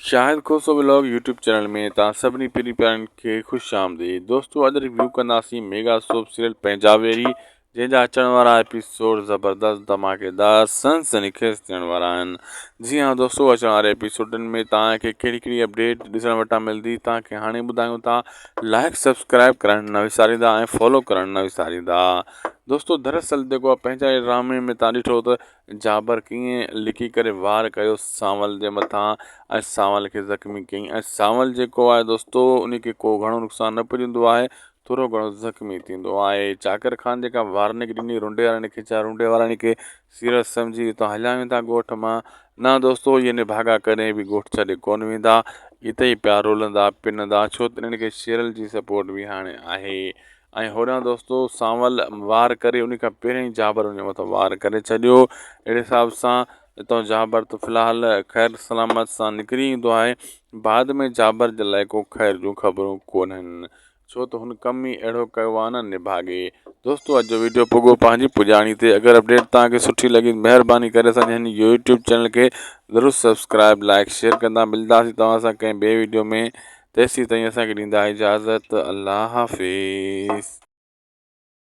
Shahid Khoso vlog YouTube channel ۾ توهان سڀني پرين پيارن کي خوش آمديد دوستو اڄ ريويو ڪنداسين ميگا سوپ سيريل پنهنجا ويري جنهن جا اچڻ وارا ايپيسوڊ زبردست ڌماڪيدار سنسني خيز ٿيڻ وارا آهن جي ها دوستو اچڻ واري ايپيسوڊن ۾ توهان کي ڪهڙي ڪهڙي اپڊيٽ ڏسڻ وٽان ملندي توهان کي هاڻي ٻڌايون ٿا لائڪ سبسڪرائب ڪرڻ نه وساريندا ۽ فالو ڪرڻ نه وساريندا دوستو دراصل جيڪو پنهنجا ڊرامي ۾ توهان ڏٺو ته جابر ڪيئن لڪي ڪري وار ڪيو سانول جي مٿان ۽ سانول کي زخمي ڪيائين ۽ سانول جيڪو آهي دوستو ان کي ڪو گهڻو نقصان نه پڄندو آهي ٿورو گهڻو زخمي ٿيندو آهي چاڪر خان جيڪا وارننگ ڏني رنڊي وارن کي ڇا رنڊي وارن کي سيريس سمجهي اتان هليا ويندا ڳوٺ مان نه دوستو اهي نڀاڳا ڪڏهن به ڳوٺ ڇڏي ڪونه ويندا اتي ئي پيا رولندا پنندا ڇو ته انهن کي شيرل جي سپورٽ به هاڻي آهي ۽ هوڏانهن دوستو سانول وار ڪري ان کان پهريان ئي جابر ان جي مٿان وار ڪري ڇڏيو اهڙي حساب سان اتان جابر ته في الحال خير سلامت سان نڪري ايندو آهي بعد ۾ جابر جي لاء ڪو خير جون خبرون ڪونهن ڇو ته هن ڪم ئي اهڙو ڪيو آهي نه نڀاڳي دوستو اڄ جو ويڊيو پڳو پنهنجي پڄاڻي تي اگر اپڊيٽ توهان کي سٺي لڳي مهرباني ڪري اسان جي هن يوٽيوب چينل کي ضرور سبسڪرائب لائڪ شيئر ڪندا ملداسين توهان سان ڪنهن ٻي ويڊيو ۾ تيسين تائين اسان کي ڏيندا اجازت الله حافظ.